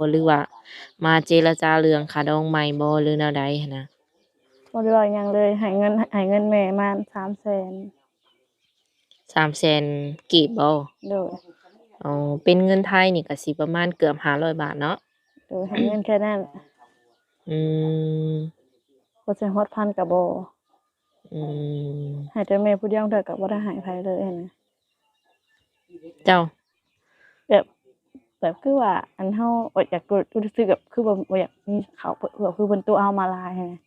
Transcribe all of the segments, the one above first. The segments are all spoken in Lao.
ບໍ່ ຫຼືວ່າມາເຈລະຈາເລື່ອງຄ່າດອງໃໝ່ບໍ່ ຫຼືແນວໃດຫັ້ນນະ? ບໍ່ໄດ້ເວົ້າຫຍັງເລີຍ ໃຫ້ເງິນ ໃຫ້ເງິນແມ່ປະມານສາມແສນ. ສາມແສນກີບບໍ່? ໂດຍ. ອໍ ເປັນເງິນໄທນີ້ກໍຊິປະມານເກືອບຫ້າຮ້ອຍບາດເນາະ? ໂດຍ ໃຫ້ເງິນແຄ່ນັ້ນ. ອືມ ບໍ່ໃຫ້ຮອດພັນກໍບໍ່. ອືມ ໃຫ້ແຕ່ແມ່ຜູ້ດຽວເທື່ອກໍບໍ່ໄດ້ໃຫ້ໃຜເລີຍຫັ້ນນະ. ເຈົ້າ ແບບ ແບບຄືວ່າ ອັນ ເຮົາບໍ່ຢາກ ຮູ້ສຶກແບບຄືບໍ່ ບໍ່ຢາກມີເຂົາ ເພື່ອ ຄືເພິ່ນຕົວະເຮົາມາຫຼາຍຫັ້ນນະ.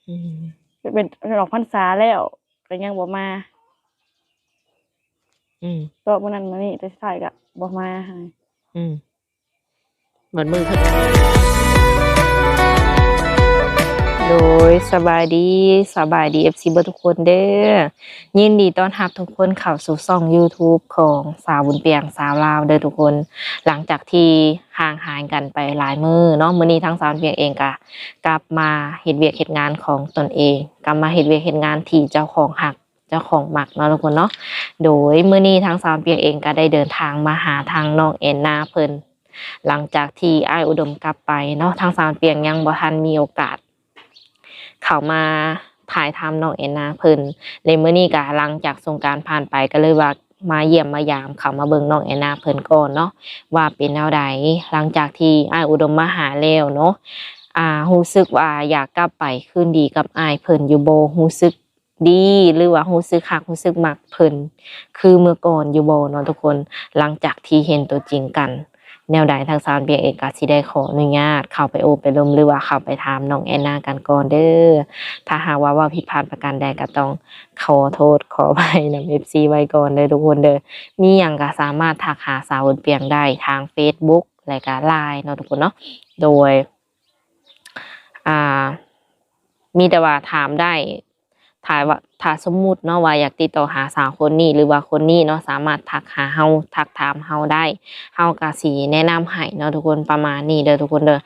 ອືມ ເປັນ ເປັນອອກພັນສາແລ້ວ ກໍຍັງບໍ່ມາ. ອືມ ກໍມື້ນັ້ນມື້ນີ້ ແຕ່ສຸດທ້າຍກໍບໍ່ມາຫັ້ນ. ອືມ ບັດມື້ເພິ່ນ ໂດຍ ສະບາຍດີ ສະບາຍດີ ເອັຟຊີ ເບິດທຸກຄົນເດີ. ຍິນດີຕ້ອນຮັບທຸກຄົນເຂົ້າສູ່ຊ່ອງຢູທູບຂອງສາວບຸນປຽງ ສາວລາວເດີທຸກຄົນ. ຫຼັງຈາກທີ່ຫ່າງຫາຍກັນໄປຫຼາຍມື້ເນາະ, ມື້ນີ້ທາງສາວບຸນປຽງເອງກະກັບມາເຮັດວຽກເຮັດງານຂອງຕົນເອງ, ກັບມາເຮັດວຽກເຮັດງານທີ່ເຈົ້າຂອງຮັກ ເຈົ້າຂອງມັກເນາະທຸກຄົນເນາະ. ໂດຍ ມື້ນີ້ທາງສາວປຽງເອງກໍໄດ້ເດີນທາງມາຫາທາງນ້ອງແອນນາເພິ່ນ ຫຼັງຈາກທີ່ອ້າຍອຸດົມກັບໄປເນາະ, ທາງສາວປຽງຍັງບໍ່ທັນມີໂອກາດເຂົ້າມາຖ່າຍທຳນ້ອງແອນນາເພິ່ນ. ແລະ ມື້ນີ້ກໍຫຼັງຈາກສົງການຜ່ານໄປ ກໍເລີຍວ່າມາຢ້ຽມມາຢາມ ເຂົ້າມາເບິ່ງນ້ອງແອນນາເພິ່ນກ່ອນເນາະ ວ່າເປັນແນວໃດ. ຫຼັງຈາກທີ່ອ້າຍອຸດົມມາຫາແລ້ວເນາະ ອາ ຮູ້ສຶກວ່າຢາກກັບໄປຄືນດີກັບອ້າຍເພິ່ນຢູ່ບໍ່? ຮູ້ສຶກ ດີ ຫຼືວ່າຮູ້ສຶກຮັກ ຮູ້ສຶກມັກເພິ່ນຄືເມື່ອກ່ອນຢູ່ບໍ່ເນາະທຸກຄົນ? ຫຼັງຈາກທີ່ເຫັນຕົວຈິງກັນແນວໃດ ທາງສາວປຽງເອງກໍຊິໄດ້ຂໍອະນຸຍາດເຂົ້າໄປໂອ້ໄປລົມ ຫຼືວ່າເຂົ້າໄປຖາມນ້ອງແອນນາກັນກ່ອນເດີ. ຖ້າຫາກວ່າເວົ້າຜິດພາດປະການໃດ ກໍຕ້ອງຂໍໂທດຂໍອະໄພນຳເອັຟຊີໄວ້ກ່ອນເດີທຸກຄົນເດີ. ມີຫຍັງກໍສາມາດທັກຫາສາວບຸນປຽງໄດ້ທາງເຟສບຸກ ແລະກະລາຍເນາະທຸກຄົນເນາະ. ໂດຍ ອ່າ ມີແຕ່ວ່າຖາມໄດ້ ຖ້າວ່າ ຖ້າສົມມຸດເນາະວ່າຢາກຕິດຕໍ່ຫາສາວຄົນນີ້ ຫຼືວ່າຄົນນີ້ເນາະ ສາມາດທັກຫາເຮົາ ທັກຖາມເຮົາໄດ້ ເຮົາກະຊິແນະນຳໃຫ້ເນາະທຸກຄົນ. ປະມານນີ້ເດີທຸກຄົນເດີ.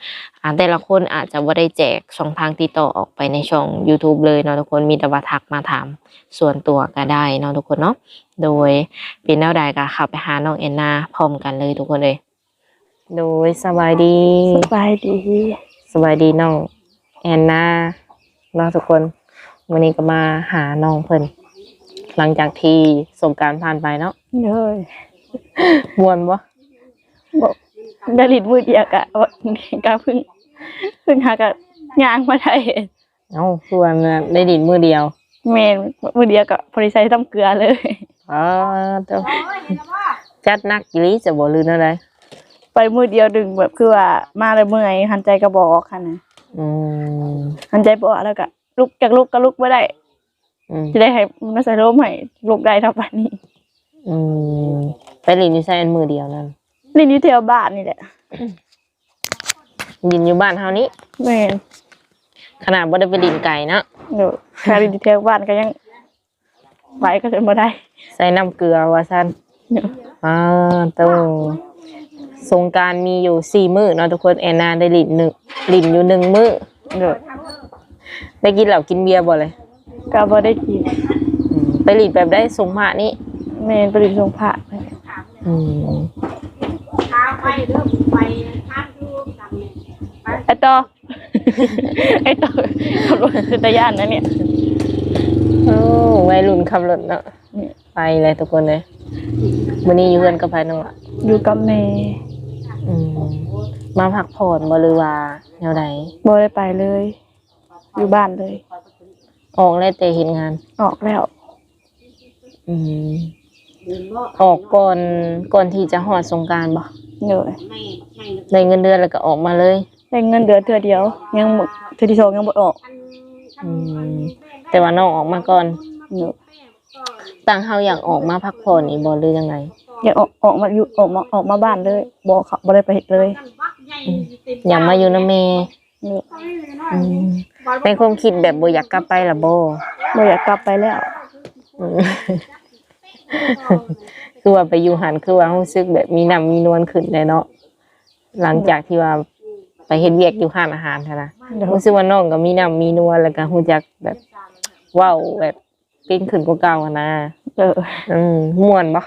ອ່າ ແຕ່ລະຄົນອາດຈະບໍ່ໄດ້ແຈກຊ່ອງທາງຕິດຕໍ່ອອກໄປໃນຊ່ອງຢູທູບເລີຍເນາະທຸກຄົນ, ມີແຕ່ວ່າທັກມາຖາມສ່ວນຕົວກະໄດ້ເນາະທຸກຄົນເນາະ. ໂດຍ ເປັນແນວໃດກະເຂົ້າໄປຫານ້ອງແອນນາພ້ອມກັນເລີຍທຸກຄົນເອີຍ. ໂດຍ ສະບາຍດີ ສະບາຍດີ ສະບາຍດີນ້ອງແອນນາເນາະທຸກຄົນ. ມື້ນີ້ກໍມາຫານ້ອງເພິ່ນ ຫຼັງຈາກທີ່ສົງການຜ່ານໄປເນາະ. ໂດຍ ມ່ວນບໍ່? ບໍ່ ໄດ້ຫຼິ້ນມື້ດຽວກະ ກະເພິ່ງ ເພິ່ງຫາກະຍ່າງມາໄດ້. ເອົ້າ ຄືວ່າໄດ້ຫຼິ້ນມື້ດຽວ? ແມ່ນ ມື້ດຽວກໍບໍ່ໄດ້ໃສ່ນ້ຳເກືອເລີຍ. ອໍ ໂທ້ ຈັດໜັກອີ່ຫຼີ ຈະບໍ່ ຫຼືແນວໃດ? ໄປມື້ດຽວໜຶ່ງ ແບບຄືວ່າມາແລ້ວເມື່ອຍ ຫັນໃຈກໍບໍ່ອອກຫັ້ນນະ. ອືມ ຫັນໃຈບໍ່ອອກແລ້ວກໍລຸກ ຢາກລຸກກໍລຸກບໍ່ໄດ້. ອືມ ຈະໄດ້ໃຫ້ມາໃສ່ລົມໃຫ້ລຸກໄດ້ເທົ່າປານນີ້. ອືມ ໄປຫຼິ້ນຢູ່ໃສອັນມື້ດຽວນັ້ນ? ຫຼິ້ນຢູ່ແຖວບ້ານນີ້ແຫຼະ. ຫຼິ້ນຢູ່ບ້ານເຮົານີ້? ແມ່ນ ຂະໜາດບໍ່ໄດ້ໄປຫຼິ້ນໄກເນາະ. ໂດຍ ຖ້າຫຼິ້ນຢູ່ແຖວບ້ານກໍຍັງໄປກໍຈະບໍ່ໄດ້ ໃສ່ນ້ຳເກືອວ່າຊັ້ນ. ໂດຍ ອາ ໂຕ ສົງການມີຢູ່ສີ່ມື້ເນາະທຸກຄົນ, ແອນນາໄດ້ຫຼິ້ນໜຶ່ງ ຫຼິ້ນຢູ່ໜຶ່ງມື້. ໂດຍ ໄດ້ກິນເຫຼົ້າກິນເບຍບໍ່ເລີຍ? ກໍບໍ່ໄດ້ກິນ. ອືມ ໄປຫຼິ້ນແບບໃດ ສົງພະນີ້? ແມ່ນ ໄປຫຼິ້ນສົງພະ. ອືມ ໄອ້ຕໍ່ ໄອ້ຕໍ່ ຂັບລົດເປັນຕາຢ້ານນະນີ້. ໂອ້ ໄວລຸ້ນຂັບລົດເນາະ. ອືມ ໄປແລ້ວທຸກຄົນເອີຍ. ມື້ນີ້ຢູ່ເຮືອນກັບໃຜນ້ອງລະ? ຢູ່ກັບແມ່. ອືມ ມາພັກຜ່ອນບໍ່ ຫຼືວ່າແນວໃດ? ບໍ່ໄດ້ໄປເລີຍ ຢູ່ບ້ານເລີຍ. ອອກແລ້ວແຕ່ເຮັດງານ? ອອກແລ້ວ. ອືມ ອອກກ່ອນ ກ່ອນທີ່ຈະຮອດສົງການບໍ່? ໂດຍ ໄດ້ເງິນເດືອນແລ້ວກໍອອກມາເລີຍ? ໄດ້ເງິນເດືອນເທື່ອດຽວ ຍັງ ເທື່ອທີສອງຍັງບໍ່ອອກ. ອືມ ແຕ່ວ່ານ້ອງອອກມາກ່ອນ. ໂດຍ ຕັ້ງເຮົາຢາກອອກມາພັກຜ່ອນນີ້ບໍ່ ຫຼືຈັ່ງໃດ? ຢາກອອກ ອອກມາຢູ່ ອອກມາ ອອກມາບ້ານເລີຍ ບໍ່ ເຂົ້າ ບໍ່ໄດ້ໄປເຮັດເລີຍ. ອືມ ຢາກມາຢູ່ນຳແມ່. ໂດຍ ອືມ ໃນຄວາມຄິດແບບບໍ່ຢາກກັບໄປລະບໍ່? ບໍ່ຢາກກັບໄປແລ້ວ. ອືມ ຄືວ່າໄປຢູ່ຫັ້ນ ຄືວ່າຮູ້ສຶກແບບມີນ້ຳມີນວນຂຶ້ນແດ່ເນາະ ຫຼັງຈາກທີ່ວ່າໄປເຮັດວຽກຢູ່ຮ້ານອາຫານຫັ້ນນະ. ໂດຍ ຮູ້ສຶກວ່ານ້ອງກໍມີນ້ຳມີນວນ ແລ້ວກໍຮູ້ຈັກແບບເວົ້າແບບ ເກັ່ງຂຶ້ນກວ່າເກົ່າຫັ້ນນະ. ເອີ ອືມ ມ່ວນບໍ່?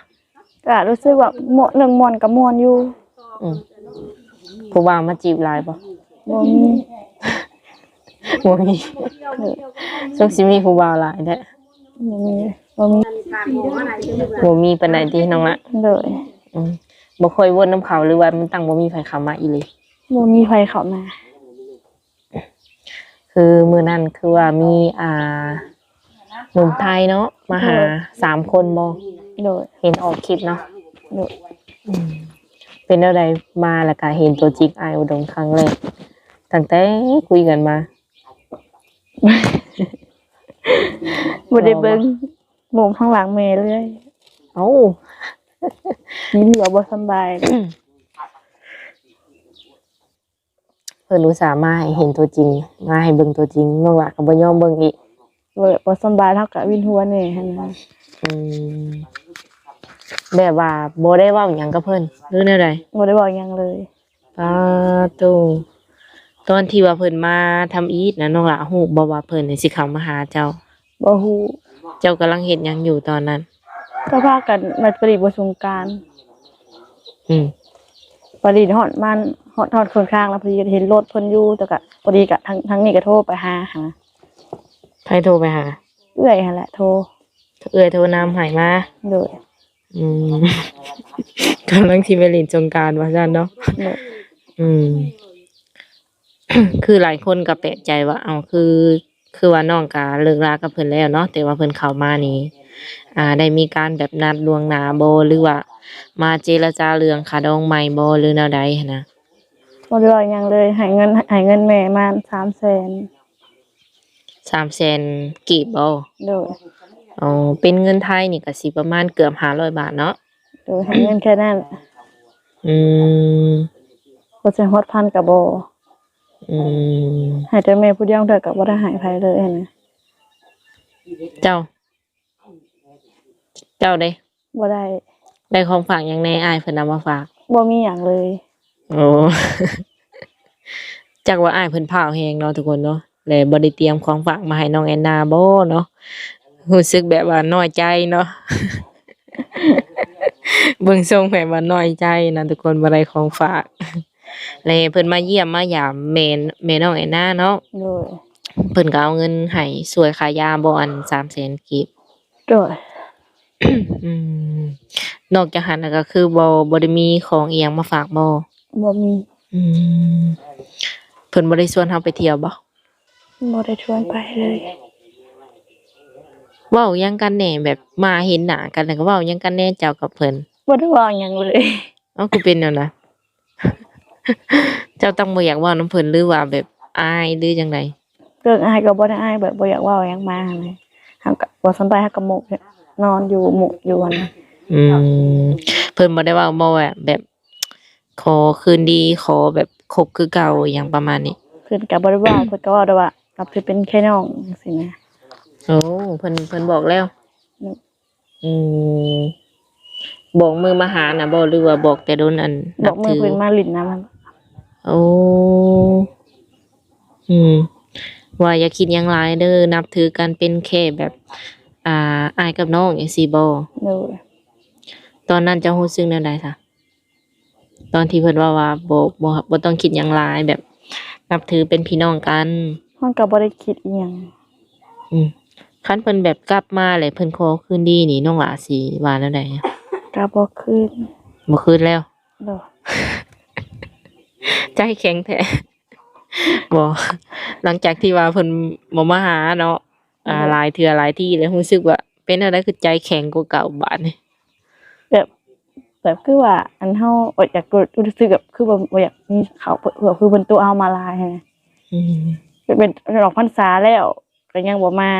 ກະຮູ້ສຶກວ່າມ່ວນ ເລື່ອງມ່ວນກະມ່ວນຢູ່. ອືມ ຜູ້ບ່າວມາຈີບຫຼາຍບໍ່? ບໍ່ມີ. ບໍ່ມີ. ໂດຍ. ສົງຊິມີຜູ້ບ່າວຫຼາຍແທ້. ບໍ່ມີ ບໍ່ມີ. ບໍ່ມີປານໃດຕິນ້ອງລະ? ໂດຍ. ອືມ ບໍ່ຄ່ອຍວົນນຳເຂົາ ຫຼືວ່າມັນຕັ້ງບໍ່ມີໃຜເຂົ້າມາອີ່ຫຼີ? ບໍ່ມີໃຜເຂົ້າມາ. ຄືມື້ນັ້ນຄືວ່າມີ ອ່າ ໜຸ່ມໄທເນາະ ມາຫາ ໂດຍ ສາມຄົນບໍ່? ໂດຍ. ເຫັນອອກຄລິບເນາະ. ໂດຍ. ອືມ ເປັນແນວໃດ ມາແລ້ວກະເຫັນຕົວຈິງອ້າຍອຸດົມຄັ້ງແລກ ຕັ້ງແຕ່ຄຸຍກັນມາ? ບໍ່ໄດ້ເບິ່ງ ໂມມທາງຫຼັງແມ່ເລື້ອຍ. ເອົ້າ ຍິນວ່າບໍ່ສຳບາຍ. ເພິ່ນອຸດສ່າມາໃຫ້ເຫັນຕົວຈິງ ມາໃຫ້ເບິ່ງຕົວຈິງ ນ້ອງຫຼ້າກໍບໍ່ຍອມເບິ່ງອີກ. ເອີ ບໍ່ສຳບາຍ ເຮົາກໍວິນຫົວແດ່ຫັ້ນນະ. ອືມ ແບບວ່າບໍ່ໄດ້ເວົ້າຫຍັງກັບເພິ່ນ ຫຼືແນວໃດ? ບໍ່ໄດ້ເວົ້າຫຍັງເລີຍ. ປາໂຕ ຕອນທີ່ວ່າເພິ່ນມາທຳອິດນະ ນ້ອງຫຼ້າຮູ້ບໍ່ວ່າເພິ່ນນີ້ຊິເຂົ້າມາຫາເຈົ້າ? ບໍ່ຮູ້. ເຈົ້າກຳລັງເຮັດຫຍັງຢູ່ຕອນນັ້ນ? ກໍພາກັນມາໄປຫຼິ້ນບຸນສົງການ. ອືມ ໄປຫຼິ້ນຮອດມານ ຮອດ ຮອດເຄິ່ງທາງແລ້ວ ພໍດີເຫັນລົດເພິ່ນຢູ່ ແຕ່ກະພໍດີກະທາງ ທາງນີ້ກະໂທໄປຫາຫັ້ນນະ. ໃຜໂທໄປຫາ? ເອື້ອຍຫັ້ນແຫຼະໂທ. ເອື້ອຍໂທນຳໃຫ້ມາ? ໂດຍ. ອືມ ກຳລັງຊິໄປຫຼິ້ນສົງການວ່າຊັ້ນເນາະ. ໂດຍ. ອືມ ຄືຫຼາຍຄົນກໍແປກໃຈວ່າ ເອົ້າ ຄື ຄືວ່ານ້ອງກໍເລີກລາກັບເພິ່ນແລ້ວເນາະ ແຕ່ວ່າເພິ່ນເຂົ້າມານີ້ ອ່າ ໄດ້ມີການແບບນັດລ່ວງໜ້າບໍ່ ຫຼືວ່າມາເຈລະຈາເລື່ອງຄ່າດອງໃໝ່ບໍ່ ຫຼືແນວໃດຫັ້ນນະ? ບໍ່ໄດ້ເວົ້າຫຍັງເລີຍ. ໃຫ້ເງິນ ໃຫ້ເງິນແມ່ມາສາມແສນ. ສາມແສນກີບບໍ່? ໂດຍ. ອໍ ເປັນເງິນໄທນີ້ກໍຊິປະມານເກືອບຫ້າຮ້ອຍບາດເນາະ. ໂດຍ. ໃຫ້ເງິນແຄ່ນັ້ນ. ອືມ ບໍ່ໃຫ້ຮອດພັນກໍບໍ່. ອືມ ໃຫ້ແຕ່ແມ່ຜູ້ດຽວເທື່ອກໍບໍ່ໄດ້ໃຫ້ໃຜເລີຍຫັ້ນນະ. ເຈົ້າ ເຈົ້າເດ້? ບໍ່ໄດ້. ໄດ້ຂອງຝາກຫຍັງແດ່ ອ້າຍເພິ່ນນຳມາຝາກ? ບໍ່ມີຫຍັງເລີຍ. ໂອ້ ຈັກວ່າອ້າຍເພິ່ນພ້າວແຮງເນາະທຸກຄົນເນາະ ແລະບໍ່ໄດ້ຕຽມຂອງຝາກມາໃຫ້ນ້ອງແອນນາບໍ່ເນາະ. ຮູ້ສຶກແບບວ່ານ້ອຍໃຈເນາະ ເບິ່ງຊົງແບບວ່ານ້ອຍໃຈນະທຸກຄົນ ບໍ່ໄດ້ຂອງຝາກ. ແລະເພິ່ນມາຢ້ຽມມາຢາມແມ່ ແມ່ນ້ອງແອນນາເນາະ. ໂດຍ. ເພິ່ນກໍເອົາເງິນໃຫ້ຊ່ວຍຄ່າຢາບໍ່ ອັນສາມແສນກີບ? ໂດຍ. ອືມ ນອກຈາກຫັ້ນແລ້ວກໍຄືບໍ່ ບໍ່ໄດ້ມີຂອງອີ່ຫຍັງມາຝາກບໍ່? ບໍ່ມີ. ອືມ ເພິ່ນບໍ່ໄດ້ຊວນເຮົາໄປທ່ຽວບໍ່? ບໍ່ໄດ້ຊວນໄປເລີຍ. ເວົ້າຫຍັງກັນແດ່ ແບບມາເຫັນໜ້າກັນແລ້ວກໍເວົ້າຫຍັງກັນແດ່ເຈົ້າກັບເພິ່ນ? ບໍ່ໄດ້ເວົ້າຫຍັງເລີຍ. ເອົ້າ ຄືເປັນແນວນັ້ນ? ເຈົ້າຕັ້ງບໍ່ຢາກເວົ້ານຳເພິ່ນ ຫຼືວ່າແບບອາຍ ຫຼືຈັ່ງໃດ? ເລື່ອງອາຍກໍບໍ່ໄດ້ອາຍ ແບບບໍ່ຢາກເວົ້າຫຍັງມາຫັ້ນແຫຼະ. ເຮົາກໍບໍ່ສຳບາຍ ເຮົາກໍໝົກນອນຢູ່ ໝົກຢູ່ຫັ້ນນະ. ອືມ ເພິ່ນບໍ່ໄດ້ເວົ້າບໍ່ ແບບ ແບບຂໍຄືນດີ ຂໍແບບຄົບຄືເກົ່າ ອີ່ຫຍັງປະມານນີ້? ເພິ່ນກໍບໍ່ໄດ້ເວົ້າ ເພິ່ນກໍເວົ້າແຕ່ວ່ານັບຖືເປັນແຄ່ນ້ອງຈັ່ງຊີ້ນະ. ໂອ້ ເພິ່ນ ເພິ່ນບອກແລ້ວ. ອືມ ບອກມື້ມາຫານະບໍ່ ຫຼືວ່າບອກແຕ່ດົນ ອັນ ບອກມື້ເພິ່ນມາຫຼິ້ນນຳຫັ້ນ. ໂອ້ ອືມ ວ່າຢ່າຄິດຫຍັງຫຼາຍເດີ ນັບຖືກັນເປັນແຄ່ແບບ ອ່າ ອ້າຍກັບນ້ອງຈັ່ງຊີ້ບໍ່? ໂດຍ. ຕອນນັ້ນເຈົ້າຮູ້ສຶກແນວໃດຊະ? ຕອນທີ່ເພິ່ນເວົ້າວ່າ ບໍ່ ບໍ່ ບໍ່ຕ້ອງຄິດຫຍັງຫຼາຍ ແບບນັບຖືເປັນພີ່ນ້ອງກັນ. ມັນກໍບໍ່ໄດ້ຄິດອີ່ຫຍັງ. ອືມ ຄັນເພິ່ນແບບກັບມາແລ້ວເພິ່ນຂໍຄືນດີນີ້ ນ້ອງຫຼ້າຊິວ່າແນວໃດ? ກໍບໍ່ຄືນ. ບໍ່ຄືນແລ້ວ? ໂດຍ. ໃຈແຂງແທ້. ບໍ່ ຫຼັງຈາກທີ່ວ່າເພິ່ນບໍ່ມາຫາເນາະ ອ່າ ໂດຍ ຫຼາຍເທື່ອຫຼາຍທີແລ້ວ ຮູ້ສຶກວ່າເປັນແນວໃດ ຄືໃຈແຂງກວ່າເກົ່າບາດນີ້? ແບບ ແບບຄືວ່າ ອັນ ເຮົາບໍ່ຢາກ ຮູ້ສຶກແບບຄືບໍ່ ບໍ່ຢາກມີເຂົາ ເພື່ອ ເພື່ອ ຄືເພິ່ນໂຕະເຮົາມາຫຼາຍຫັ້ນນະ. ອືມ ເປັນ ເປັນອອກພັນສາແລ້ວ ກໍຍັງບໍ່ມາ.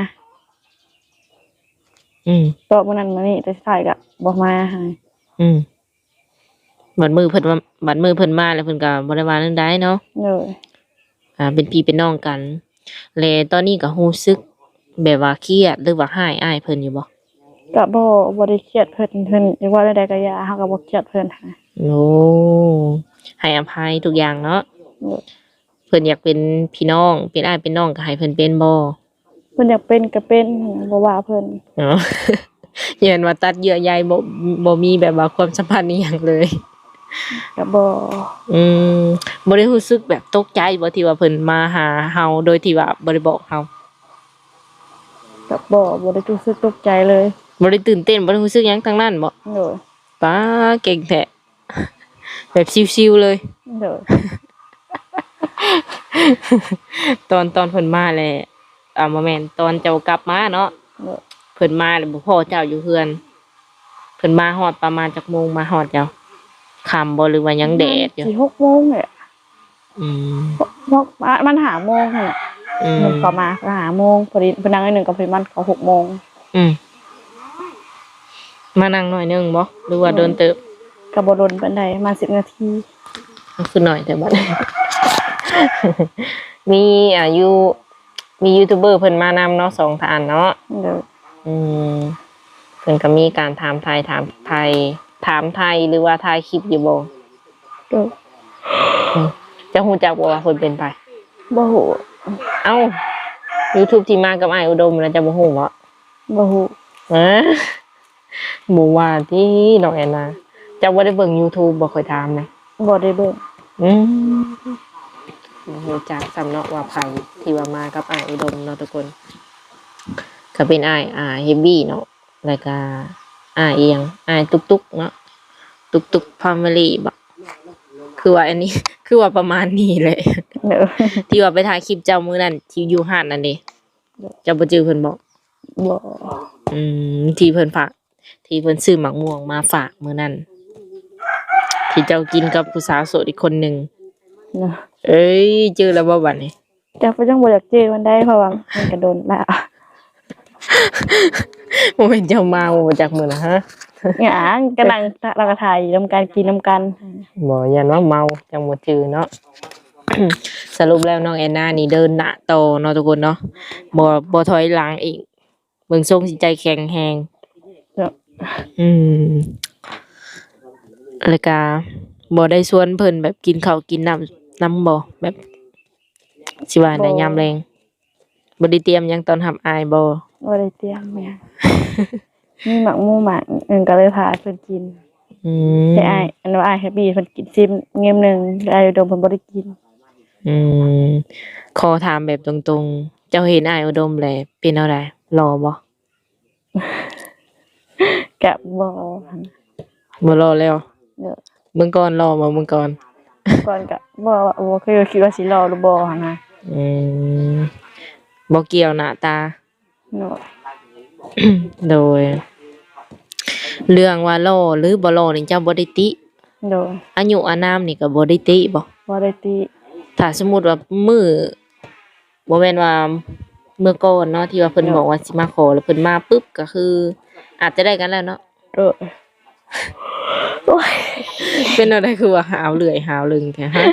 ອືມ ໂຕະມື້ນັ້ນມື້ນີ້ ແຕ່ສຸດທ້າຍກໍບໍ່ມາຫັ້ນ. ອືມ ບັດມື້ເພິ່ນວ່າ ບັດມື້ເພິ່ນມາແລ້ວ ເພິ່ນກໍບໍ່ໄດ້ວ່າແນວໃດເນາະ. ໂດຍ. ອ່າ ເປັນພີ່ເປັນນ້ອງກັນ ແລະ ຕອນນີ້ກໍຮູ້ສຶກແບບວ່າຄຽດ ຫຼືວ່າຮ້າຍອ້າຍເພິ່ນຢູ່ບໍ່? ກໍບໍ່ ບໍ່ໄດ້ຄຽດເພິ່ນ ເພິ່ນຢາກເວົ້າແນວໃດກໍຢ່າ ເຮົາກໍບໍ່ຄຽດເພິ່ນ. ໂອ້ ໃຫ້ອະໄພທຸກຢ່າງເນາະ. ໂດຍ. ເພິ່ນຢາກເປັນພີ່ນ້ອງ ເປັນອ້າຍເປັນນ້ອງກໍໃຫ້ເພິ່ນເປັນບໍ່? ເພິ່ນຢາກເປັນກໍເປັນ ບໍ່ວ່າເພິ່ນ. ອໍ ຢ້ານວ່າຕັດເຍື່ອໃຍ ບໍ່ ບໍ່ມີແບບວ່າຄວາມສຳພັນອີ່ຫຍັງເລີຍ. ກໍບໍ່ ອືມ ບໍ່ໄດ້ຮູ້ສຶກແບບຕົກໃຈບໍ່ ທີ່ວ່າເພິ່ນມາຫາເຮົາໂດຍທີ່ວ່າບໍ່ໄດ້ບອກເຮົາ? ກໍບໍ່ ບໍ່ໄດ້ຮູ້ສຶກຕົກໃຈເລີຍ ບໍ່ໄດ້ຕື່ນເຕັ້ນ ບໍ່ໄດ້ຮູ້ສຶກຫຍັງທັງນັ້ນບໍ? ໂດຍ. ປ້າ ເກັ່ງແທ້ ແບບຊິວໆເລີຍ. ໂດຍ. ຕອນ ຕອນເພິ່ນມາແຫຼະ ອ່າ ບໍ່ແມ່ນ ຕອນເຈົ້າກັບມາເນາະ. ໂດຍ. ເພິ່ນມາແລ້ວບໍ່ພໍ້ເຈົ້າຢູ່ເຮືອນ ເພິ່ນມາຮອດປະມານຈັກໂມງ? ມາຮອດເຈົ້າຄ່ຳບໍ່ ຫຼືວ່າຍັງແດດຢູ່? ປະມານສີ່ຫົກໂມງແຫຼະ. ອືມ ພວກ ພວກ ປະມານຫ້າໂມງຫັ້ນແຫຼະ. ອືມ ເພິ່ນເຂົ້າມາຫ້າໂມງ ພໍດີເພິ່ນນັ່ງໜ້ອຍໜຶ່ງກໍປະມານເຂົ້າຫົກໂມງ. ອືມ ມານັ່ງໜ້ອຍໜຶ່ງບໍ ຫຼືວ່າ ໂດຍ ດົນເຕີບ? ກໍບໍ່ດົນປານໃດ ປະມານສິບນາທີ. ເອົາ ຄືໜ້ອຍແທ້ບັດ. ມີ ອ່າ ຢູ່ ມີຢູທູບເບີເພິ່ນມານຳເນາະ ສອງທ່ານເນາະ. ໂດຍ. ອືມ ເພິ່ນກໍມີການຖາມໄຖ່ ຖາມໄຖ່ ຖາມໄຖ່ ຫຼືວ່າຖ່າຍຄລິບຢູ່ບໍ່? ໂດຍ. ເຈົ້າຮູ້ຈັກບໍ່ວ່າເພິ່ນເປັນໃຜ? ບໍ່ຮູ້. ເອົ້າ ຢູທູບທີ່ມາກັບອ້າຍອຸດົມນະ ເຈົ້າບໍ່ຮູ້ບໍ? ບໍ່ຮູ້. ເອີ ບໍ່ວ່າຕິນ້ອງແອນນາ ເຈົ້າບໍ່ໄດ້ເບິ່ງຢູທູບບໍ? ຂ້ອຍຖາມນະ. ບໍ່ໄດ້ເບິ່ງ. ອືມ ບໍ່ຮູ້ຈັກຊ້ຳເນາະວ່າໃຜ ທີ່ວ່າມາກັບອ້າຍອຸດົມເນາະທຸກຄົນ. ກໍເປັນອ້າຍ ອ່າ ເຮບບີ້ເນາະ ແລ້ວກໍອ້າຍອີ່ຫຍັງ ອ້າຍຕຸກຕຸກເນາະ ຕຸກຕຸກແຟມິລີບໍ? ຄືວ່າອັນນີ້ ຄືວ່າປະມານນີ້ແຫຼະ. ໂດຍ. ທີ່ວ່າໄປຖ່າຍຄລິບເຈົ້າມື້ນັ້ນ ທີ່ຢູ່ຮ້ານນັ້ນເດ. ໂດຍ. ເຈົ້າບໍ່ຈື່ເພິ່ນບໍ? ບໍ່. ອືມ ທີ່ເພິ່ນຝາກ ທີ່ເພິ່ນຊື້ໝາກມ່ວງມາຝາກມື້ນັ້ນ ທີ່ເຈົ້າກິນກັບຜູ້ສາວໂສດອີກຄົນໜຶ່ງ. ໂດຍ. ເອີຍ ຈື່ແລ້ວບໍບັດນີ້? ເຈົ້າກໍຍັງບໍ່ຢາກຈື່ມັນໄດ໋ ເພາະວ່າມັນກໍດົນແລ້ວ. ບໍ່ແມ່ນເຈົ້າເມົາບໍ່ຈັກມື້ນະ? ຫຍັງ ກໍນັ່ງ ເຮົາກໍຖ່າຍນຳກັນ ກິນນຳກັນ. ບໍ່ ຢ້ານວ່າເມົາ ຈັ່ງບໍ່ຈື່ເນາະ. ສະຫຼຸບແລ້ວນ້ອງແອນນານີ້ເດີນໜ້າຕໍ່ເນາະທຸກຄົນເນາະ ບໍ່ ບໍ່ຖອຍຫຼັງອີກ. ເບິ່ງຊົງຊິໃຈແຂງແຮງ. ເນາະ. ອືມ ແລ້ວກະບໍ່ໄດ້ຊວນເພິ່ນແບບກິນເຂົ້າກິນນ້ຳນຳບໍ? ແບບຊິວ່າໃດ ບໍ່ ຍາມແລງ ບໍ່ໄດ້ຕຽມຫຍັງຕ້ອນຮັບອ້າຍບໍ? ບໍ່ໄດ້ຕຽມຫຍັງ ມີໝາກໝູໝາກຫຍັງກໍເລີຍພາເພິ່ນກິນ. ອືມ ໃຫ້ອ້າຍ ອັນວ່າອ້າຍແຮບປີ້ເພິ່ນກິນຊີມງຽມໜຶ່ງ ແຕ່ອ້າຍອຸດົມເພິ່ນບໍ່ໄດ້ກິນ. ອືມ ຂໍຖາມແບບຕົງໆ ເຈົ້າເຫັນອ້າຍອຸດົມແລ້ວເປັນແນວໃດ? ຫຼໍ່ບໍ່? ກະບໍ່ຫັ້ນ. ບໍ່ຫຼໍ່ແລ້ວ? ໂດຍ. ເມື່ອກ່ອນຫຼໍ່ບໍ່ ເມື່ອກ່ອນ? ເມື່ອກ່ອນກະບໍ່ ບໍ່ເຄີຍຄິດວ່າຊິຫຼໍ່ຫຼືບໍ່ຫັ້ນນະ. ອືມ ບໍ່ກ່ຽວໜ້າຕາ. ໂດຍ. ໂດຍ ເລື່ອງວ່າຫຼໍ່ຫຼືບໍ່ຫຼໍ່ນີ້ເຈົ້າບໍ່ໄດ້ຕິ? ໂດຍ. ອາຍຸອານາມນີ້ກໍບໍ່ໄດ້ຕິບໍ? ບໍ່ໄດ້ຕິ. ຖ້າສົມມຸດວ່າມື້ ບໍ່ແມ່ນວ່າເມື່ອກ່ອນເນາະ ທີ່ວ່າເພິ່ນ ໂດຍ ບອກວ່າຊິມາຂໍ ແລ້ວເພິ່ນມາປຶບ ກໍຄືອາດຈະໄດ້ກັນແລ້ວເນາະ. ໂດຍ. ໂອ້ຍ ເປັນແນວໃດຄືວ່າຫາວເລື່ອຍຫາວລຶງແທ້ຮະ?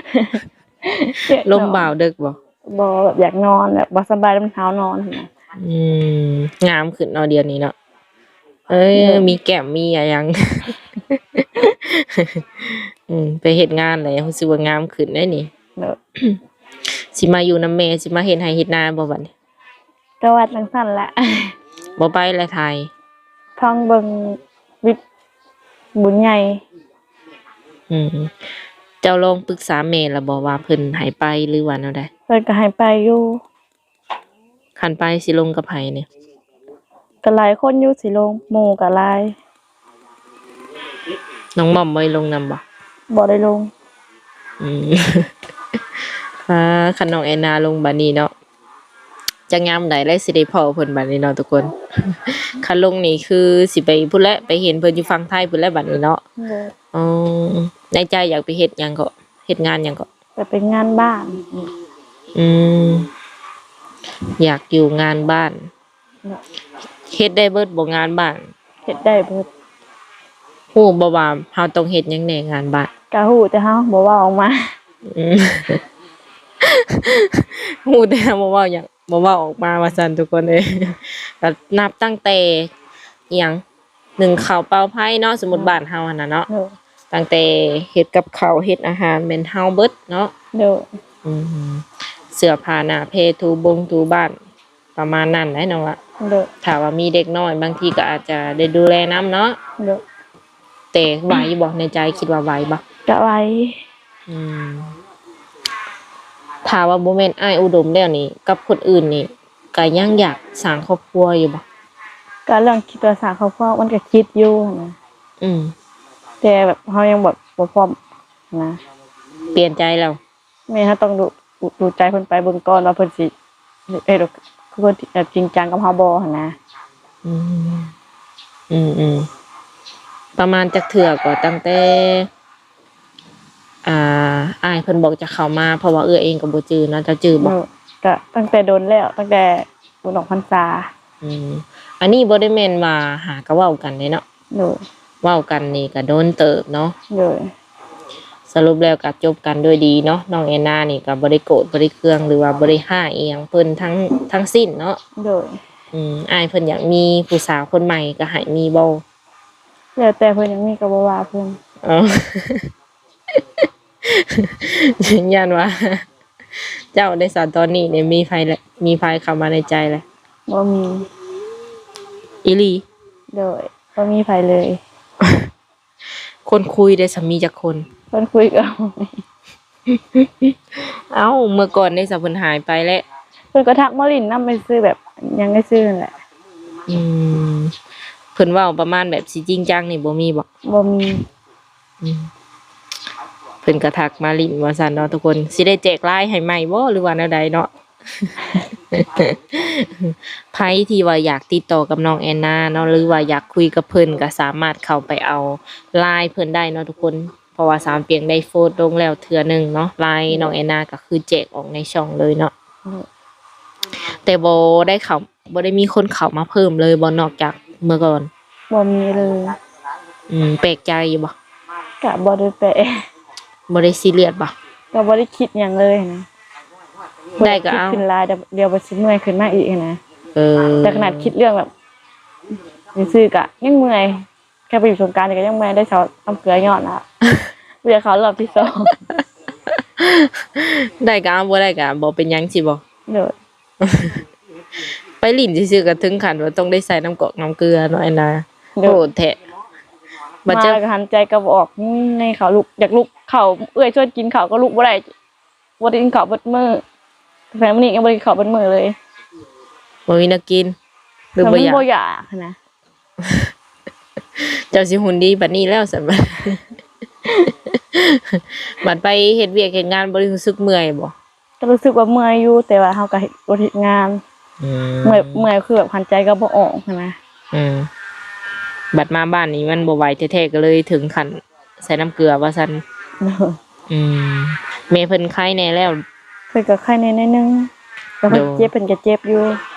ລົມບ່າວເດິກບໍ່? ບໍ່ ແບບຢາກນອນ ແບບບໍ່ສະບາຍນຳ ຫາວນອນຫັ້ນນະ. ອືມ ງາມຂຶ້ນເນາະດຽວນີ້ເນາະ. ເອີຍ ໂດຍ ມີແກ້ມມີຫຍັງ ອືມ ໄປເຮັດງານແລ້ວ ຮູ້ສຶກວ່າງາມຂຶ້ນເດ້ນີ້. ໂດຍ. ຊິມາຢູ່ນຳແມ່ ຊິມາເຮັດໄຮ່ເຮັດນາບໍ່ບັດນີ້? ກໍວ່າຈັ່ງຊັ້ນແຫຼະ ບໍ່ໄປແລ້ວໄທ? ຟັງເບິ່ງວິດບຸນໃຫຍ່. ອືມ ເຈົ້າລອງປຶກສາແມ່ແລ້ວບໍ່ວ່າເພິ່ນໃຫ້ໄປ ຫຼືວ່າແນວໃດ? ເພິ່ນກໍໃຫ້ໄປຢູ່. ຄັນໄປຊິລົງກັບໃຜນີ້? ກໍຫຼາຍຄົນຢູ່ ຊິລົງ ໝູ່ກໍຫຼາຍ. ນ້ອງໝອມບໍ່ໄດ້ລົງນຳບໍ່? ບໍ່ໄດ້ລົງ. ອືມ ອ່າ ຄັນນ້ອງແອນນາລົງບັດນີ້ເນາະ ຈັກຍາມໃດແລ້ວຊິໄດ້ພໍ້ເພິ່ນບັດນີ້ເນາະທຸກຄົນ. ຄັນລົງນີ້ຄືຊິໄປພຸ້ນແຫຼະ ໄປເຫັນເພິ່ນຢູ່ຝັ່ງໄທພຸ້ນແຫຼະບັດນີ້ເນາະ. ໂດຍ. ອໍ ໃນໃຈຢາກໄປເຮັດຫຍັງເກາະ? ເຮັດງານຫຍັງເກາະ? ກໍເປັນງານບ້ານ. ອືມ ຢາກຢູ່ງານບ້ານ. ເນາະ. ເຮັດໄດ້ເບິດບໍ່ງານບ້ານ? ເຮັດໄດ້ເບິດ. ຮູ້ບໍ່ວ່າເຮົາຕ້ອງເຮັດຫຍັງແດ່ງານບ້ານ? ກໍຮູ້ແຕ່ເຮົາບໍ່ເວົ້າອອກມາ. ອືມ ຮູ້ແຕ່ເຮົາບໍ່ເວົ້າຫຍັງ ບໍ່ເວົ້າອອກມາວ່າຊັ້ນທຸກຄົນເອີຍ. ກໍນັບຕັ້ງແຕ່ອີ່ຫຍັງ ໜຶ້ງເຂົ້າເປົ່າໄຟເນາະ ສົມມຸດ ໂດຍ ບ້ານເຮົາຫັ້ນນະເນາະ. ໂດຍ. ຕັ້ງແຕ່ເຮັດກັບເຂົ້າ ເຮັດອາຫານແມ່ນເຮົາເບິດເນາະ. ໂດຍ. ອືມ ເສື້ອຜ້າໜ້າແພ ຖູບົງຖູບ້ານ ປະມານນັ້ນແຫຼະນ້ອງລະ. ໂດຍ. ຖ້າວ່າມີເດັກນ້ອຍ ບາງທີກໍອາດຈະໄດ້ດູແລນຳເນາະ. ໂດຍ. ແຕ່ໄຫວບໍ່? ໃນໃຈຄິດວ່າໄຫວບໍ່? ກະໄວ. ອືມ ຖ້າວ່າບໍ່ແມ່ນອ້າຍອຸດົມແລ້ວນີ້ ກັບຄົນອື່ນນີ້ ກະຍັງຢາກສ້າງຄອບຄົວຢູ່ບໍ່? ກະເລື່ອງຄິດວ່າສ້າງຄອບຄົວມັນກະຄິດຢູ່ຫັ້ນນະ. ອືມ ແຕ່ແບບເຮົາຍັງແບບບໍ່ພ້ອມຫັ້ນນະ. ປ່ຽນໃຈແລ້ວ? ແມ່ນ ເຮົາຕ້ອງດູ ດູໃຈເພິ່ນໄປເບິ່ງກ່ອນວ່າເພິ່ນຊິເຮັດ ເຮັດ ຄືຄົນທີ່ແບບຈິງຈັງກັບເຮົາບໍ່ຫັ້ນນະ. ອືມ ອືມໆ ປະມານຈັກເທື່ອກໍ ຕັ້ງແຕ່ ອ່າ ອ້າຍເພິ່ນບອກຈະເຂົ້າມາ? ເພາະວ່າເອື້ອຍເອງກໍບໍ່ຈື່ເນາະ, ເຈົ້າຈື່ບໍ່? ໂດຍ ກະຕັ້ງແຕ່ດົນແລ້ວ, ຕັ້ງແຕ່ບຸນອອກພັນສາ. ອືມ ອັນນີ້ບໍ່ໄດ້ແມ່ນວ່າຫາກະເວົ້າກັນເດ້ເນາະ. ໂດຍ ເວົ້າກັນນີ້ກະດົນເຕີບເນາະ. ໂດຍ ສະຫຼຸບແລ້ວກະຈົບກັນດ້ວຍດີເນາະ. ນ້ອງແອນນານີ້ກະບໍ່ໄດ້ໂກດ ບໍ່ໄດ້ເຄືອງ ຫຼືວ່າບໍ່ໄດ້ຮ້າຍອີ່ຫຍັງເພິ່ນທັງ ທັງສິ້ນເນາະ. ໂດຍ ອືມ ອ້າຍເພິ່ນຢາກມີຜູ້ສາວຄົນໃໝ່ກະໃຫ້ມີບໍ່? ແລ້ວແຕ່ເພິ່ນຢາກມີກະບໍ່ວ່າເພິ່ນ. ອໍ ຢ້ານວ່າ ເຈົ້າໄດ້ສາ ຕອນນີ້ນີ້ມີໃຜແລ້ວ ມີໃຜເຂົ້າມາໃນໃຈແລ້ວ? ບໍ່ມີ. ອີ່ຫຼີ? ໂດຍ ບໍ່ມີໃຜເລີຍ. ຄົນຄຸຍເດ້ ສາມີຈັກຄົນ? ຄົນຄຸຍກໍບໍ່ມີ. ເອົ້າ ເມື່ອກ່ອນເດ້ ສາເພິ່ນຫາຍໄປແລ້ວ? ເພິ່ນກໍທັກມາຫຼິ້ນນຳຊື່ໆ ແບບຫຍັງຊື່ໆ ນັ້ນແຫຼະ. ອືມ ເພິ່ນເວົ້າປະມານແບບຊິຈິງຈັງນີ້ບໍ່ມີບໍ່? ບໍ່ມີ. ອືມ ເພິ່ນກະທັກມາຫຼິ້ນວ່າຊັ້ນເນາະທຸກຄົນ. ຊິໄດ້ແຈກລາຍໃຫ້ໃໝ່ບໍ່ ຫຼືວ່າແນວໃດເນາະ? ໃຜທີ່ວ່າຢາກຕິດຕໍ່ກັບນ້ອງແອນນາເນາະ ຫຼືວ່າຢາກຄຸຍກັບເພິ່ນ ກະສາມາດເຂົ້າໄປເອົາລາຍເພິ່ນໄດ້ເນາະທຸກຄົນ. ເພາະວ່າສາວປຽງໄດ້ໂພສລົງແລ້ວເທື່ອໜຶ່ງເນາະ, ລາຍນ້ອງແອນນາກະຄືແຈກອອກໃນຊ່ອງເລີຍເນາະ. ແຕ່ບໍ່ໄດ້ເຂົ້າ ບໍ່ໄດ້ມີຄົນເຂົ້າມາເພີ່ມເລີຍບໍ່ ນອກຈາກເມື່ອກ່ອນ? ບໍ່ມີເລີຍ. ອືມ ແປກໃຈຢູ່ບໍ່? ກະບໍ່ໄດ້ແປກ. ບໍ່ໄດ້ຊີຣຽສບໍ່? ກະບໍ່ໄດ້ຄິດຫຍັງເລີຍຫັ້ນນະ. ໄດ້ກະເອົາ. ຄິດຂຶ້ນຫຼາຍ ດຽວ ດຽວມັນຊິເມື່ອຍຂຶ້ນມາອີກຫັ້ນນະ. ເອີ ແຕ່ຂະໜາດຄິດເລື່ອງແບບຊື່ໆ ກະຍັງເມື່ອຍ. ແຄ່ໄປຢູ່ສົງການນີ້ກະຍັງເມື່ອຍໄດ້ ເຊົານ້ຳເກືອຍ້ອນລະ ບໍ່ຢາກເຂົ້າຮອບທີສອງ. ໄດ້ກະເອົາ ບໍ່ໄດ້ກະບໍ່ເປັນຫຍັງຊີ້ບໍ່? ໂດຍ. ໄປຫຼິ້ນຊື່ໆ ກະເຖິງຂັ້ນວ່າຕ້ອງໄດ້ໃສ່ນ້ຳກອກນ້ຳເກືອເນາະ ອັນນະ. ໂດຍ ໂຫດແທ້. ມາແລ້ວກະຫັນໃຈກະບໍ່ອອກ ງຸຍໄງ ເຂົ້າລຸກ ຢາກລຸກ ເຂົ້າ ເອື້ອຍຊວນກິນເຂົ້າກະລຸກບໍ່ໄດ້. ບໍ່ໄດ້ກິນເຂົ້າເບິດມື້. ແຕ່ມື້ນີ້ຍັງບໍ່ໄດ້ກິນເຂົ້າເບິດມື້ເລີຍ. ບໍ່ມີແນວກິນ ຫຼືບໍ່ຢາກ? ມັນບໍ່ຢາກຫັ້ນນະ. ເຈົ້າຊິຫຸ່ນດີປານນີ້ແລ້ວຊັ້ນ. ບັດ ບັດໄປເຮັດວຽກເຮັດງານບໍ່ໄດ້ຮູ້ສຶກເມື່ອຍບໍ່? ກະຮູ້ສຶກວ່າເມື່ອຍຢູ່ ແຕ່ວ່າເຮົາກະເຮັດ ເຮັດງານ. ອືມ ເມື່ອຍ ເມື່ອຍຄືແບບຫັນໃຈກະບໍ່ອອກຫັ້ນນະ. ອືມ ບັດມາບ້ານນີ້ມັນບໍ່ໄຫວແທ້ໆ ກະເລີຍເຖິງຂັ້ນໃສ່ນ້ຳເກືອວ່າຊັ້ນ. ໂດຍ. ອືມ ແມ່ເພິ່ນໄຄແດ່ແລ້ວ? ເພິ່ນກະໄຄແດ່ໜ້ອຍໜຶ່ງ. ແຕ່ເພິ່ນ ໂດຍ ເຈັບ ເພິ່ນກະເຈັບຢູ່.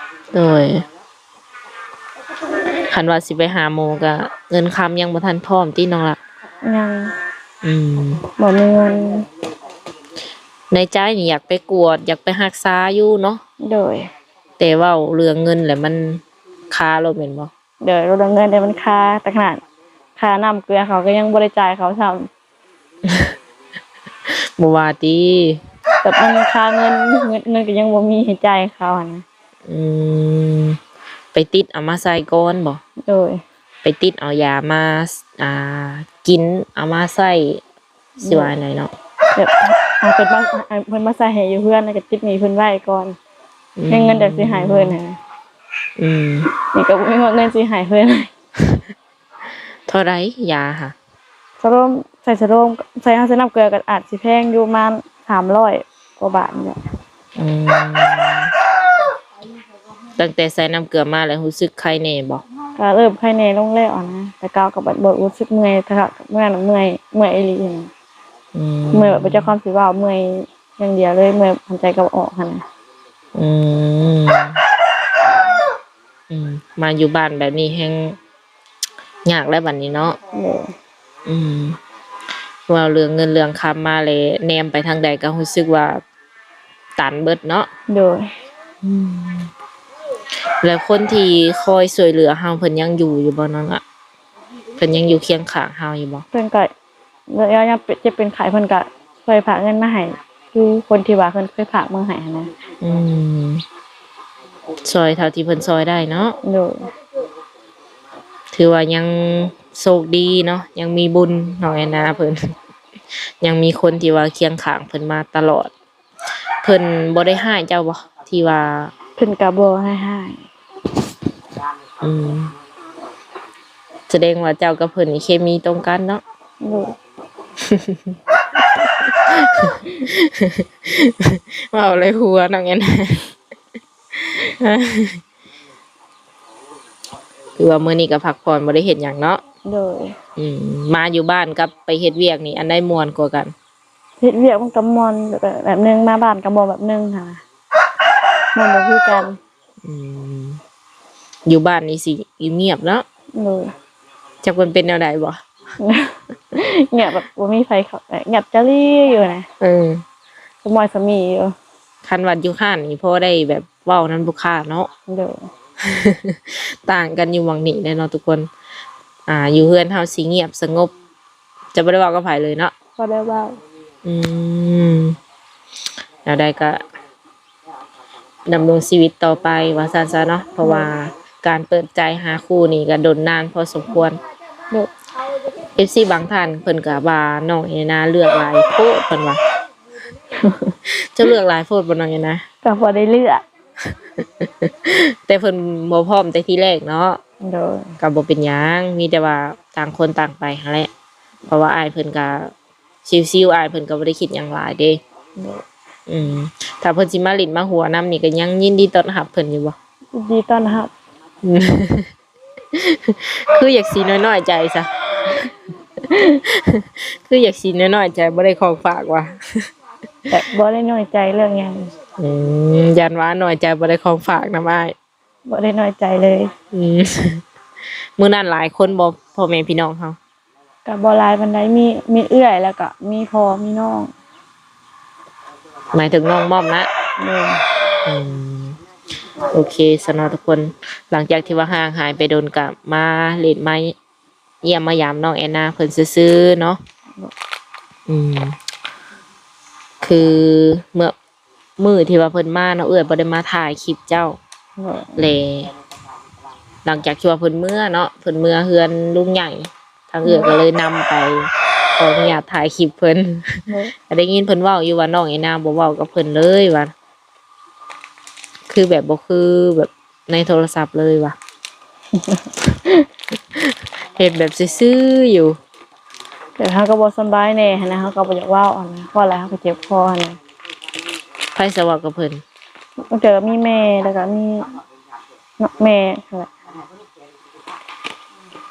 ໂດຍ. ຄັນວ່າຊິໄປຫາໝໍກະເງິນຄຳຍັງບໍ່ທັນພ້ອມຕິນ້ອງລະ? ຍັງ. ອືມ ບໍ່ມີເງິນ. ໃນໃຈນີ້ຢາກໄປກວດ ຢາກໄປຮັກສາຢູ່ເນາະ. ໂດຍ. ແຕ່ເວົ້າເລື່ອງເງິນແຫຼະມັນຄາໂລດແມ່ນບໍ່? ໂດຍ. ເວົ້າເລື່ອງເງິນແຕ່ມັນຄາ ແຕ່ຂະໜາດຄ່ານ້ຳເກືອເຂົາກະຍັງບໍ່ໄດ້ຈ່າຍເຂົາຊ້ຳ. ບໍ່ວ່າຕິ. ແບບມັນຄາເງິນ ເງິນ ເງິນກະຍັງບໍ່ມີໃຫ້ຈ່າຍເຂົາຫັ້ນນະ. ອືມ ໄປຕິດເອົາມາໃສ່ກ່ອນບໍ່? ໂດຍ. ໄປຕິດເອົາຢາມາ ອ່າ ກິນ ເອົາມາໃຊ້ ຊິວ່າແນວໃດເນາະ. ແບບ ໃຫ້ເພິ່ນມາ ໃຫ້ເພິ່ນມາໃສ່ໃຫ້ຢູ່ເຮືອນ ແລ້ວກະຕິດໜີ້ເພິ່ນໄວ້ກ່ອນ. ອືມ ມີເງິນຈັ່ງຊິໃຫ້ເພິ່ນຫັ້ນ. ອືມ ນີ້ກະບໍ່ມີເງິນຊິໃຫ້ເພິ່ນ. ເທົ່າໃດຢາຫະ? ສະໂລມ ໃສ່ສະໂລມ ໃສ່ ເຮົາໃສ່ນ້ຳເກືອກະອາດຊິແພງຢູ່ ປະມານສາມຮ້ອຍກວ່າບາດນີ້ແຫຼະ. ອືມ ຕັ້ງແຕ່ໃສ່ນ້ຳເກືອມາແລ້ວຮູ້ສຶກໄຄແດ່ບໍ່? ກະເລີ່ມໄຄແດ່ລົງແລ້ວຫັ້ນນະ. ແຕ່ເກົ່າກະແບບບໍ່ຮູ້ສຶກເມື່ອຍ ແຕ່ກະເມື່ອຍ ເມື່ອຍ ເມື່ອຍອີ່ຫຼີຫັ້ນນະ. ອືມ ເມື່ອຍແບບບໍ່ຈັກຄວາມຊິເວົ້າ ເມື່ອຍຢ່າງດຽວເລີຍ ເມື່ອຍຫາຍໃຈກະບໍ່ອອກຫັ້ນນະ. ອືມ ອືມ ມາຢູ່ບ້ານແບບນີ້ແຮງ ຍາກແລ້ວບັດນີ້ເນາະ. ໂດຍ. ອືມ ເວົ້າເລື່ອງເງິນເລື່ອງຄຳມາແລ້ວ ແນມໄປທາງໃດກະຮູ້ສຶກວ່າຕັນເບິດເນາະ. ໂດຍ. ອືມ ແລ້ວຄົນທີ່ຄອຍຊ່ວຍເຫຼືອເຮົາເພິ່ນຍັງຢູ່ຢູ່ບໍ່ນ້ອງລະ? ເພິ່ນຍັງຢູ່ຄຽງຂ້າງເຮົາຢູ່ບໍ່? ເພິ່ນກະ ລະຍະເຈັບເປັນໄຂ້ເພິ່ນກະເຄີຍຝາກເງິນມາໃຫ້ ຄືຄົນທີ່ວ່າເພິ່ນເຄີຍຝາກມາໃຫ້ຫັ້ນນະ. ອືມ ຊ່ອຍເທົ່າທີ່ເພິ່ນຊ່ອຍໄດ້ເນາະ. ໂດຍ. ຖືວ່າຍັງໂຊກດີເນາະ ຍັງມີບຸນເນາະ ແອນນາເພິ່ນ. ຍັງມີຄົນທີ່ວ່າຄຽງຂ້າງເພິ່ນມາຕະຫຼອດ. ເພິ່ນບໍ່ໄດ້ຮ້າຍເຈົ້າບໍ່ ທີ່ວ່າ ເພິ່ນກໍບໍ່ໄດ້ຮ້າຍ. ອືມ ສະແດງວ່າເຈົ້າກັບເພິ່ນນີ້ເຄມີຕົງກັນເນາະ. ໂດຍ. ເວົ້າແລ້ວຫົວນ້ອງແອນ. ຄືວ່າມື້ນີ້ກໍພັກຜ່ອນ ບໍ່ໄດ້ເຮັດຫຍັງເນາະ. ໂດຍ. ອືມ ມາຢູ່ບ້ານກັບໄປເຮັດວຽກນີ້ ອັນໃດມ່ວນກວ່າກັນ? ເຮັດວຽກມັນກໍມ່ວນແບບໜຶ່ງ ມາບ້ານກໍມ່ວນແບບໜຶ່ງຫັ້ນນະ ມັນບໍ່ຄືກັນ. ອືມ ຢູ່ບ້ານນີ້ຊິງຽບເນາະ. ໂດຍ. ຈັກມັນເປັນແນວໃດບໍ່? ງຽບແບບບໍ່ມີໃຜເຂົ້າ ງຽບຈະລີຢູ່ນະ. ເອີ ສະມອຍສະມີຢູ່. ຄັນວ່າຢູ່ຮ້ານນີ້ພໍໄດ້ແບບເວົ້ານຳລູກຄ້າເນາະ. ໂດຍ. ຕ່າງກັນຢູ່ໝ່ອງນີ້ແຫຼະເນາະທຸກຄົນ. ອ່າ ຢູ່ເຮືອນເຮົາຊິງຽບສະຫງົບ ຈະບໍ່ໄດ້ເວົ້າກັບໃຜເລີຍເນາະ. ບໍ່ໄດ້ເວົ້າ. ອືມ ແນວໃດກໍດຳລົງຊີວິດຕໍ່ໄປວ່າຊັ້ນຊະເນາະ ເພາະວ່າ ໂດຍ ການເປີດໃຈຫາຄູ່ນີ້ກໍດົນນານພໍສົມຄວນ. ໂດຍ. ເອັຟຊີບາງທ່ານເພິ່ນກໍວ່ານ້ອງແອນນາເລືອກຫຼາຍໂພດ ເພິ່ນວ່າ. ເຈົ້າເລືອກຫຼາຍໂພດບໍ່ນ້ອງແອນນາ? ກໍບໍ່ໄດ້ເລືອກ ແຕ່ເພິ່ນບໍ່ພ້ອມແຕ່ທີແລກເນາະ. ໂດຍ. ກໍບໍ່ເປັນຫຍັງ ມີແຕ່ວ່າຕ່າງຄົນຕ່າງໄປຫັ້ນແຫຼະ ເພາະວ່າອ້າຍເພິ່ນກໍຊິວໆ ອ້າຍເພິ່ນກໍບໍ່ໄດ້ຄິດຫຍັງຫຼາຍເດ້. ໂດຍ. ອືມ ຖ້າເພິ່ນຊິມາຫຼິ້ນມາຫົວນຳນີ້ ກໍຍັງຍິນດີຕ້ອນຮັບເພິ່ນຢູ່ບໍ່? ຍິນດີຕ້ອນຮັບ. ຄືຢາກຊິນ້ອຍໆໃຈຊະ ຄືຢາກຊິນ້ອຍໆໃຈ ບໍ່ໄດ້ຂອງຝາກວ່າ. ແບບບໍ່ໄດ້ນ້ອຍໃຈເລື່ອງຫຍັງ. ອືມ ຢ້ານວ່ານ້ອຍໃຈບໍ່ໄດ້ຂອງຝາກນຳອ້າຍ. ບໍ່ໄດ້ນ້ອຍໃຈເລີຍ. ອືມ ມື້ນັ້ນຫຼາຍຄົນບໍ່ ພໍ່ແມ່ພີ່ນ້ອງເຮົາ? ກໍບໍ່ຫຼາຍປານໃດ ມີ ມີເອື້ອຍ ແລ້ວກໍມີພໍ່ ມີນ້ອງ. ໝາຍເຖິງນ້ອງມ່ອມນະ? ໂດຍ. ອືມ ໂອເຄຊະເນາະທຸກຄົນ ຫຼັງຈາກທີ່ວ່າຫ່າງຫາຍໄປດົນ ກະມາຫຼິ້ນມາຢ້ຽມມາຢາມນ້ອງແອນນາເພິ່ນຊື່ໆເນາະ. ອືມ ຄືເມື່ອ ມື້ທີ່ວ່າເພິ່ນມາເນາະ ເອື້ອຍບໍ່ໄດ້ມາຖ່າຍຄລິບເຈົ້າ. ໂດຍ. ແລະ ຫຼັງຈາກທີ່ວ່າເພິ່ນເມືອເນາະ ເພິ່ນເມືອເຮືອນລຸງໃຫຍ່ ທາງເອື້ອຍກໍເລີຍນຳໄປຂໍອະນຸຍາດຖ່າຍຄລິບເພິ່ນ. ໂດຍ. ກໍໄດ້ຍິນເພິ່ນເວົ້າຢູ່ວ່າ ນ້ອງແອນນາບໍ່ເວົ້າກັບເພິ່ນເລີຍວ່າ ຄືແບບບໍ່ຄືແບບໃນໂທລະສັບເລີຍວ່າ ເຮັດແບບຊື່ໆຢູ່. ແບບເຮົາກໍບໍ່ສະບາຍແດ່ຫັ້ນນະ ເຮົາກໍບໍ່ຢາກເວົ້າຫັ້ນນະ ເວົ້າຫຼາຍເຮົາກໍເຈັບຄໍຫັ້ນນະ. ໃຜສະເວົ້າກັບເພິ່ນ? ບາງເທື່ອກໍມີແມ່ ແລ້ວກໍມີ ເນາະ ແມ່ຫັ້ນແຫຼະ.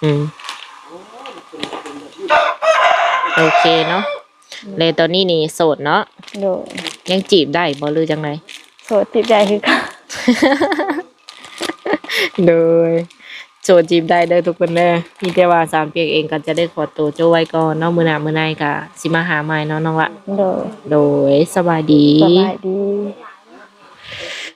ອືມ ໂອເຄເນາະ. ແລະຕອນນີ້ນີ້ໂສດເນາະ? ໂດຍ. ຍັງຈີບໄດ້ບໍ່ ຫຼືຈັ່ງໃດ? ໂສດຈີບໄດ້ຄືກັນ. ໂດຍ ໂສດຈີບໄດ້ເດີທຸກຄົນເດີ. ມີແຕ່ວ່າສາວປຽກເອງກໍຈະໄດ້ຂໍໂຕໂຈ້ໄວ້ກ່ອນເນາະ ມື້ໜ້າມື້ໃນກໍຊິມາຫາໃໝ່ເນາະນ້ອງລະ. ໂດຍ. ໂດຍ ສະບາຍດີ. ສະບາຍດີ.